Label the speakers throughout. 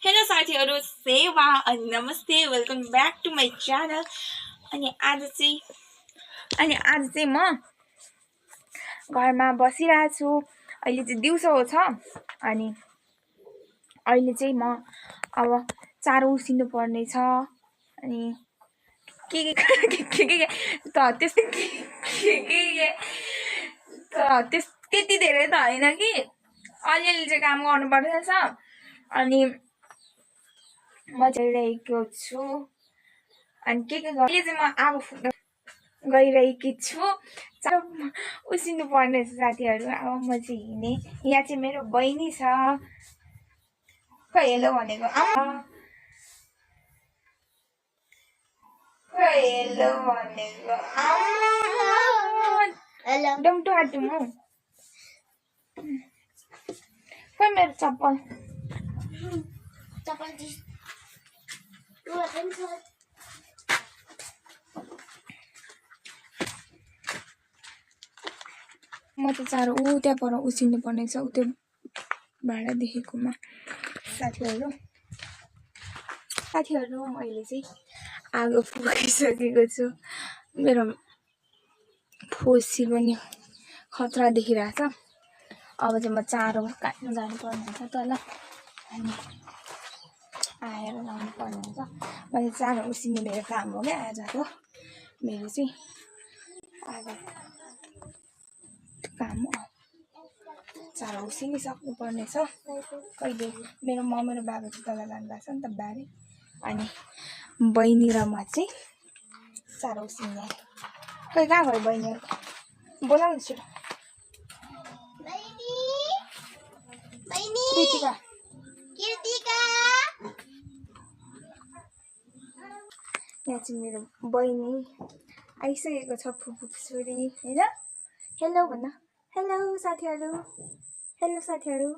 Speaker 1: Hello साथीहरु, सेवा अनि नमस्ते, welcome back to my channel. अनि आज चाहिँ म घरमा बसिरहेको छु। अहिले चाहिँ दिउँसो छ अनि अहिले चाहिँ म अब चारो उसिन्नु पर्ने छ। अनि के त्यति धेरै त हैन कि अलिअलि चाहिँ काम गर्नुपर्छ। अनि म चाहिरहेको छु अनि के अहिले चाहिँ म आगो फुक्न गइरहेकी छु। चारो उसिन्नु पर्ने छ साथीहरु। अब म चाहिँ हिँड्ने। यहाँ चाहिँ मेरो बहिनी छ। खै हेलो भनेको हेलो भनेको हेलो डोन्ट टच मी। खै मेरो चप्पल म त चारो त्यहाँ पर उसिन्नु पर्ने छ त्यो भाडा देखेकोमा। साथीहरु मैले चाहिँ आगो फुकिसकेको छु। मेरो फोसी पनि खतरा देखिरहेछ। अब चाहिँ म चारो काट्न जानुपर्ने हुन्छ तल अनि आएर लाउनु पर्ने हुन्छ। मैले चारो उसिन्ने मेरो काम हो क्या आजको मेरो चाहिँ आज काम हो। चारो उसिनिसक्नु पर्ने छ। कहिले मेरो मम्मी र बाबा चाहिँ तल जानुभएको छ नि त बारी। अनि बहिनी र म चाहिँ चारो उसिन्ने। खै कहाँ गयो बहिनीहरु? बोलाउनु छिटो। कृतिका यहाँ चाहिँ मेरो बहिनी आइसकेको छ। फुपू छोरी हैन। हेलो भन्न। हेलो साथीहरु। हेलो साथीहरु।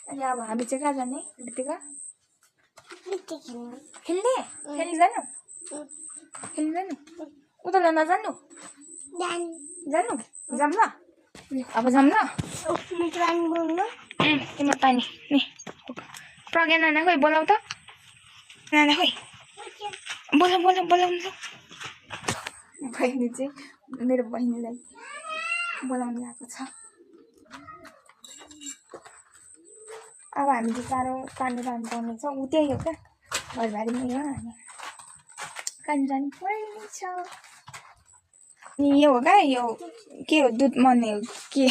Speaker 1: अनि अब हामी चाहिँ कहाँ जाने? कृतिका खेल्ने जानु उता नजानु जानु जाम ल। अब जाम ल। तिम्रो पानी नि प्रज्ञा नाना खोइ बोलाउ त। नाना खोइ बोलाउनु बहिनी चाहिँ मेरो बहिनीलाई बोलाउनु गएको छ। अब हामी चाहिँ चारो काट्नु जानुपर्ने छ। उ त्यही हो क्या घरबारीमै हो। हामी काट्नु जानु पर्ने छ। अनि यो हो क्या यो के हो दुध मर्ने हो के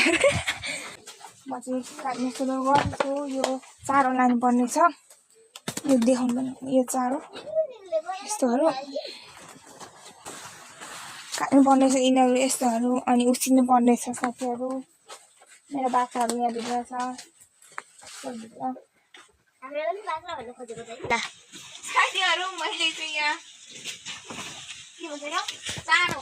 Speaker 1: म चाहिँ काट्नु सुरु गर्छु। यो चारो लानुपर्ने छ। यो देखाउनु यो चारो यस्तोहरू काट्नु पर्ने छ। यिनीहरू यस्तोहरू अनि उसिन्नु पर्ने छ साथीहरू। मेरो बाख्राहरू यहाँभित्र छ। साथीहरू मैले चाहिँ यहाँ के भन्छ चारो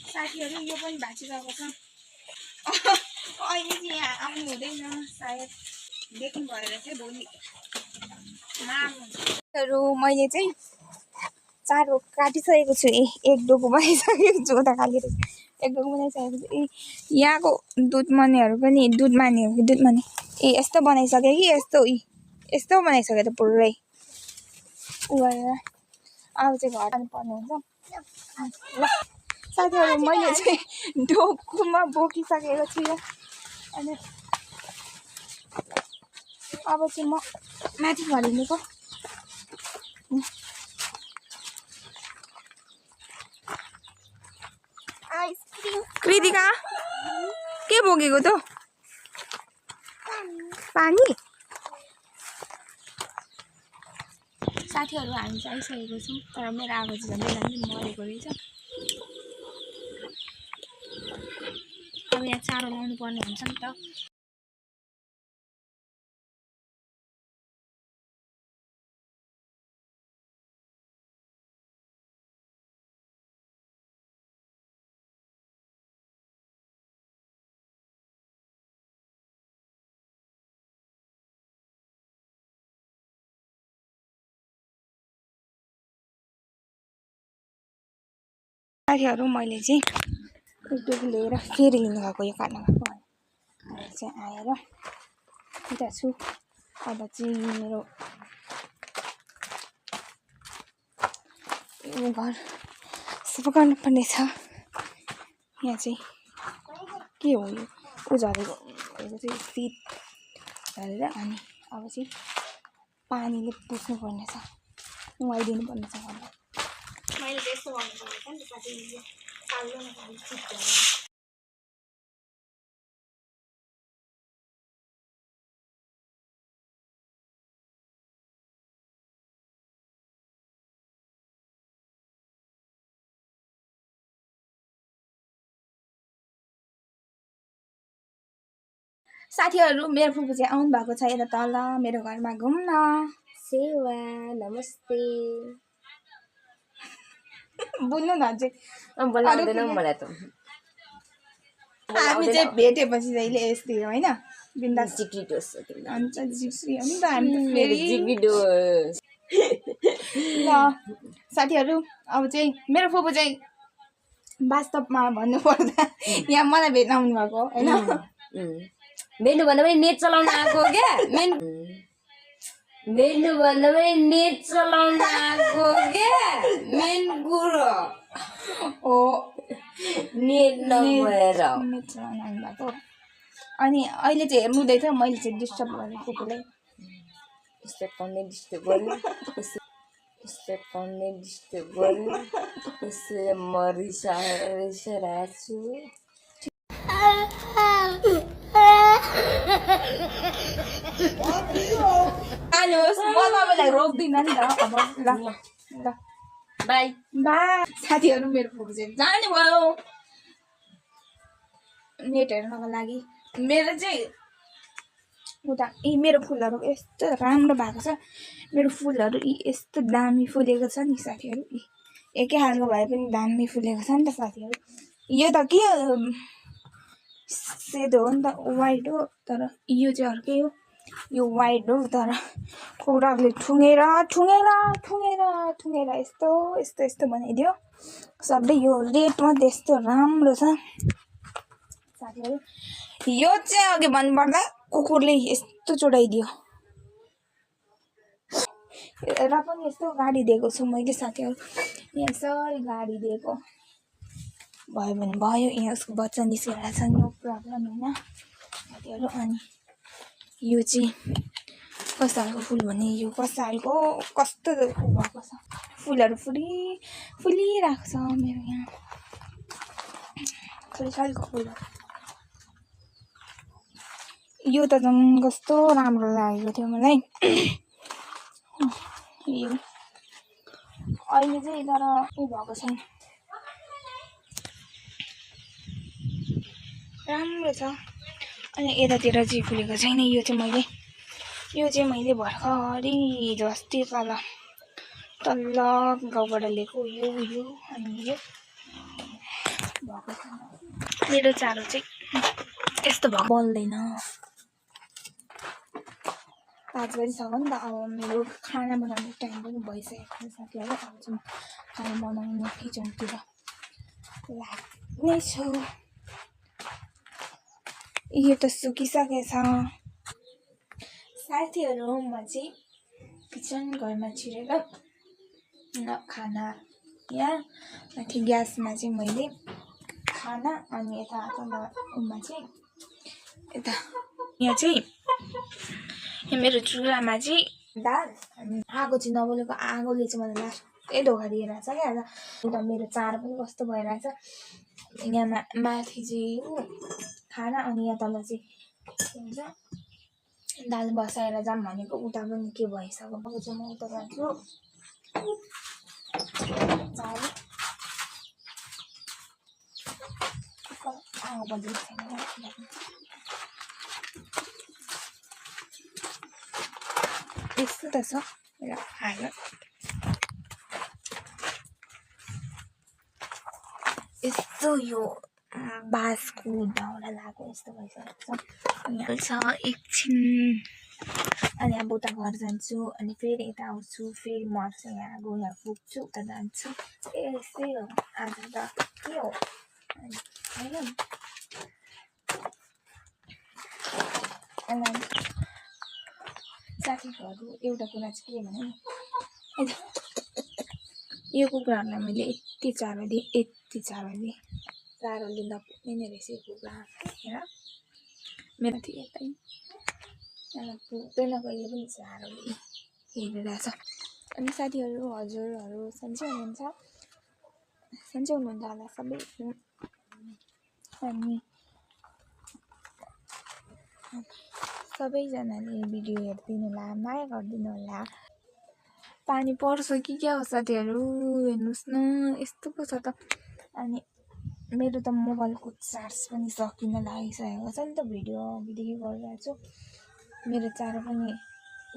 Speaker 1: साथीहरू यो पनि भाँचिरहेको छ। अहिले चाहिँ यहाँ आउनु हुँदैन सायद देख्नु भएर चाहिँ भोलि मैले चाहिँ चारो काटिसकेको छु। एक डोको बनाइसकेको छु। उता खाली एक डोको बनाइसकेको छु। यहाँको दुध मानेहरू पनि दुध माने यस्तो बनाइसक्यो कि यस्तो बनाइसक्यो त पुरै उ गरेर। अब चाहिँ घर जानु पर्ने हुन्छ ल। साथीहरू मैले चाहिँ डोकोमा बोकिसकेको छु। अनि अब चाहिँ म माथि फर्लिनुको कृतिका के बोकेको त पानी साथीहरू हामी चाहिँ आइसकेको छौँ तर मेरो आवाज झन्डै झन्डै मरेको रहेछ अब यहाँ चारो लाउनु पर्ने हुन्छ नि त साथीहरू मैले चाहिँ टुक लिएर फेरि लिनु गएको यो काट्न गएको अहिले चाहिँ आएर यता छु अब चाहिँ मेरो घर सफा गर्नुपर्ने छ यहाँ चाहिँ के हो यो झरेको चाहिँ शीत झरेर अनि अब चाहिँ पानीले पुस्नुपर्ने छ नुहाइदिनु पर्ने छ घरमा मैले त्यस्तो गर्नुपर्ने छ नि त साथी साथीहरू मेरो फुपू चाहिँ आउनु भएको छ यता तल मेरो घरमा घुम्न
Speaker 2: सेवा नमस्ते
Speaker 1: बोल्नु न चाहिँ
Speaker 2: बोलाउँदैन मलाई त
Speaker 1: हामी चाहिँ भेटेपछि जहिले यस्तै होइन बिन्दास
Speaker 2: जिग्रिडोस
Speaker 1: हुन्छ जिग्री हो नि त हामी त फेरि
Speaker 2: जिग्रिडोस
Speaker 1: ल साथीहरू अब चाहिँ मेरो फुपू चाहिँ वास्तवमा भन्नुपर्दा यहाँ मलाई भेट्न आउनु भएको होइन
Speaker 2: भेट्नु भन्दा पनि नेट चलाउन आएको क्या भेट्नु भन्दा पनि नेट चलाउन आएको क्या मेन कुरो
Speaker 1: हो
Speaker 2: नेट नभएर
Speaker 1: नेट चलाउन आउनु भएको अनि अहिले चाहिँ हेर्नु हुँदैछ मैले चाहिँ डिस्टर्ब गरेँ फुपूलाई
Speaker 2: यस्तो पढ्ने डिस्टर्ब गऱ्यो यस्तो पढ्ने डिस्टर्ब गऱ्यो यसले म रिसाइरहेको छु
Speaker 1: जानुहोस् म तपाईँलाई रोक्दिनँ नि त अब ल ल
Speaker 2: बाई
Speaker 1: बाई साथीहरू मेरो फुपू चाहिँ जानुभयो नेट हेर्नको लागि मेरो चाहिँ उता मेरो फुलहरू यस्तो राम्रो भएको छ मेरो फुलहरू यस्तो दामी फुलेको छ नि साथीहरू एकै खालको भए पनि दामी फुलेको छ नि त साथीहरू यो त के सेतो हो नि त वाइट हो तर यो चाहिँ अर्कै हो यो वाइट हो तर कुराले ठुँगेर ठुँगेर ठुँगेर ठुँगेर यस्तो यस्तो यस्तो बनाइदियो सबै यो रेड मात्रै यस्तो राम्रो छ साथीहरू यो चाहिँ अघि भन्नुपर्दा कुकुरले यस्तो चोडाइदियो र पनि यस्तो गाडी दिएको छु मैले साथीहरू यहाँ यसरी गाडी दिएको भयो भने भयो यहाँ उसको बच्चा निस्किरहेको छ नो प्रब्लम होइन साथीहरू अनि यो चाहिँ कस्तो खालको फुल भने यो कस्तो खालको कस्तो भएको छ फुलहरू फुलिरहेको छ मेरो यहाँ खालको फुलहरू यो त झन् कस्तो राम्रो लागेको थियो मलाई यो अहिले चाहिँ तर उ भएको छैन राम्रो छ अनि यतातिर चाहिँ फुलेको छैन यो चाहिँ मैले भर्खरै हिजोअस्ति तल्ल गाउँबाट ल्याएको यो अनि यो भएको छ मेरो चारो चाहिँ यस्तो भएको बल्दैन 5 बजीसम्म नि त अब मेरो खाना बनाउने टाइम पनि भइसकेको छ साथीहरू अब चाहिँ खाना बनाउनु किचनतिर लाग्नेछु यो त सुकिसकेको छ साथीहरू म चाहिँ किचन घरमा छिरेर खाना यहाँ माथि ग्यासमा चाहिँ मैले खाना अनि यता उमा चाहिँ यता यहाँ चाहिँ मेरो चुल्हामा चाहिँ दाल अनि आगो चाहिँ नबलेको आगोले चाहिँ मलाई लास्टै धोका दिइरहेछ क्या आज अन्त मेरो चारो पनि कस्तो भइरहेछ यहाँ माथि चाहिँ खाना अनि यहाँ तल चाहिँ के भन्छ दाल बसाएर जाऊँ भनेको उता पनि के भइसक्यो अब चाहिँ म उता जान्छु चारो आगो बजेको छैन यस्तो त छ मेरो हालत यस्तो यो बाँसको दाउरा लगाएको यस्तो भइसकेको छ एकछिन अनि अब उता घर जान्छु अनि फेरि यता आउँछु फेरि मर्छु यहाँ गएर पुग्छु उता जान्छु यस्तै हो आज त के हो होइन अनि साथीहरू एउटा कुरा चाहिँ के भने यो कुखुराहरूलाई मैले यति चारो दिएँ चारो लिँदा पुग्ने रहेछ यो कुखुरा हेर मेरो थियो यतै पुग्दैन कहिले पनि चारोले हेरिरहेछ अनि साथीहरू हजुरहरू सन्चै हुनुहुन्छ होला सबै अनि सबैजनाले भिडियो हेरिदिनु होला माया गरिदिनु होला पानी पर्छ कि क्या हो साथीहरू हेर्नुहोस् न यस्तो पो छ त अनि मेरो त मोबाइलको चार्ज पनि सकिन लागिसकेको छ नि त भिडियो अघिदेखि गरिरहेको छु मेरो चारो पनि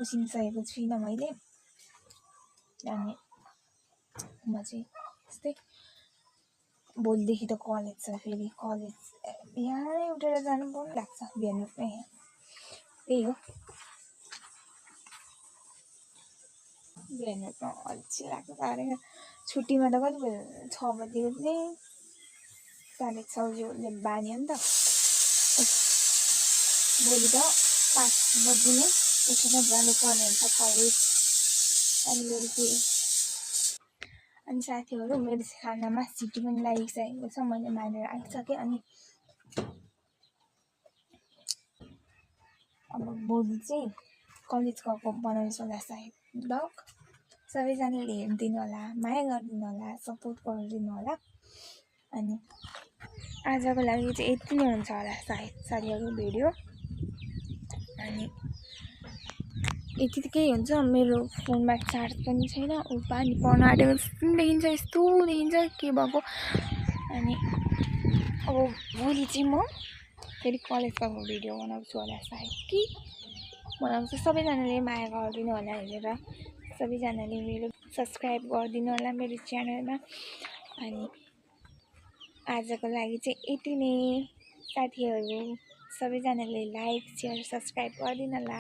Speaker 1: उसिनिसकेको छुइनँ मैले अनि म चाहिँ यस्तै भोलिदेखि त कलेज छ फेरि कलेज बिहानै उठेर जानु पनि लाग्छ बिहान उठ्नै त्यही हो बिहान उठ्न अल्छी लाग्छ साह्रै छुट्टीमा त कति बजी 6 बजी उठ्ने 6:30 बजीले बानी हो नि त भोलि त 5 बजी नै उठेर जानुपर्ने हुन्छ कलेज अनि अनि साथीहरू मेरो खानामा सिटी पनि लागिसकेको छ मैले मानेर आइसकेँ अनि अब भोलि चाहिँ कलेज गएको बनाउँछु होला सायद ब्लग सबैजनाले हेरिदिनु होला माया गरिदिनु होला सपोर्ट गरिदिनु होला अनि आजको लागि चाहिँ यति नै हुन्छ होला सायद साथीहरू भिडियो अनि यति केही हुन्छ मेरो फोनमा चार्ज पनि छैन पानी पर्न आँटेको जस्तो देखिन्छ यस्तो देखिन्छ के भएको अनि अब भोलि चाहिँ म फेरि कलेज गएको भिडियो बनाउँछु होला सायद कि बनाउँछु सबैजनाले माया गरिदिनु होला हेरेर सबैजनाले मेरो सब्सक्राइब गरिदिनु होला मेरो च्यानलमा अनि आजको लागि चाहिँ यति नै साथीहरू सबैजनाले लाइक सेयर सब्सक्राइब गरिदिनु होला।